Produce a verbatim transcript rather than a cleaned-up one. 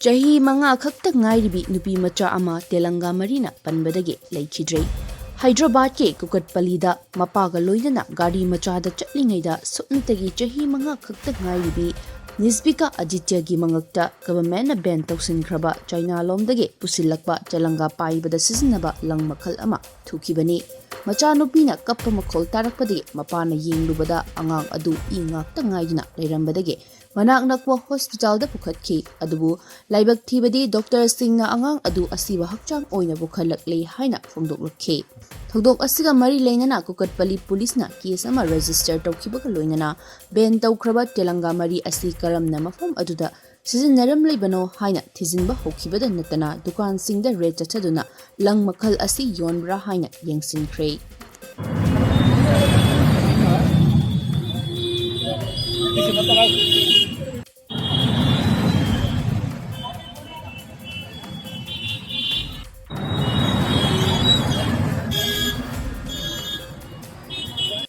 ꯆꯍꯤ ꯃꯉꯥ ꯈꯛꯇ ꯉꯥꯏꯔꯤꯕꯤ ꯅꯨꯄꯤ ꯃꯆꯥ ꯑꯃ ꯇꯦꯂꯪꯒꯥ ꯃꯔꯤꯅ ꯄꯟꯕꯗꯒꯤ ꯂꯩꯈꯤꯗ꯭ꯔꯦ꯫ ꯍꯥꯏꯗ꯭ꯔꯕꯥꯗꯀꯤ ꯀꯨꯀꯠꯄꯂꯤꯗ ꯃꯄꯥꯒ ꯂꯣꯏꯅꯅ ꯒꯥꯔꯤ ꯃꯆꯥꯗ ꯆꯠꯂꯤꯉꯩꯗ ꯁꯨꯞꯅꯇꯒꯤ ꯆꯍꯤ ꯃꯉꯥ ꯈꯛꯇ ꯉꯥꯏꯔꯤꯕꯤ ꯅꯤꯁꯕꯤꯀꯥ ꯑꯗꯤꯇ꯭ꯌꯒꯤ ꯃꯉꯛꯇ ꯒꯚꯔꯟꯃꯦꯟꯠꯅ ꯕꯦꯟ ꯇꯧꯁꯤꯟꯈ꯭ꯔꯕ ꯆꯥꯏꯅꯥꯂꯣꯝꯗꯒꯤ ꯄꯨꯁꯤꯜꯂꯛꯄ ꯇꯦꯂꯪꯒꯥ ꯄꯥꯏꯕꯗ ꯁꯤꯖꯤꯟꯅꯕ ꯂꯪ ꯃꯈꯜ ꯑꯃ ꯊꯨꯈꯤꯕꯅꯤ꯫ ꯃꯆꯥꯅꯨꯄꯤꯅ ꯀꯞꯄ ꯃꯈꯣꯜ ꯇꯥꯔꯛꯄꯗꯒꯤ ꯃꯄꯥꯅ ꯌꯦꯡꯂꯨꯕꯗ ꯑꯉꯥꯡ ꯑꯗꯨ ꯏ ꯉꯥꯛꯇ ꯉꯥꯏꯗꯨꯅ ꯂꯩꯔꯝꯕꯗꯒꯤ ꯃꯅꯥꯛ ꯅꯛꯄ ꯍꯣꯁꯄꯤꯇꯥꯜꯗ ꯄꯨꯈꯠꯈꯤ꯫ ꯑꯗꯨꯕꯨ ꯂꯥꯏꯕꯛ ꯊꯤꯕꯗꯤ ꯗꯣꯛꯇꯔꯁꯤꯡꯅ ꯑꯉꯥꯡ ꯑꯗꯨ ꯑꯁꯤꯕ ꯍꯛꯆꯥꯡ ꯑꯣꯏꯅ ꯄꯨꯈꯠꯂꯛꯂꯦ ꯍꯥꯏꯅ ꯐꯣꯡꯗꯣꯛꯂꯛꯈꯤ꯫ ꯊꯧꯗꯣꯛ ꯑꯁꯤꯒ ꯃꯔꯤ ꯂꯩꯅꯅ ꯀꯨꯀꯠꯄꯂꯤ ꯄꯨꯂꯤꯁꯅ ꯀꯦꯁ ꯑꯃ ꯔꯦꯖꯤꯁꯇꯔ ꯇꯧꯈꯤꯕꯒ ꯂꯣꯏꯅꯅ ꯕꯦꯟ ꯇꯧꯈ꯭ꯔꯕ ꯇꯦꯂꯪꯒꯥ ꯃꯔꯤ ꯑꯁꯤ ꯀꯔꯝꯅ ꯃꯐꯝ ꯑꯗꯨꯗ ꯁꯤꯖꯤꯟꯅꯔꯝꯂꯤꯕꯅꯣ ꯍꯥꯏꯅ ꯊꯤꯖꯤꯟꯕ ꯍꯧꯈꯤꯕꯗ ꯅꯠꯇꯅ ꯗꯨꯀꯥꯟꯁꯤꯡꯗ ꯔꯦꯗ ꯆꯠꯊꯗꯨꯅ ꯂꯪ ꯃꯈꯜ ꯑꯁꯤ ꯌꯣꯟꯕ꯭ꯔꯥ ꯍꯥꯏꯅ ꯌꯦꯡꯁꯤꯟꯈ꯭ꯔꯦ꯫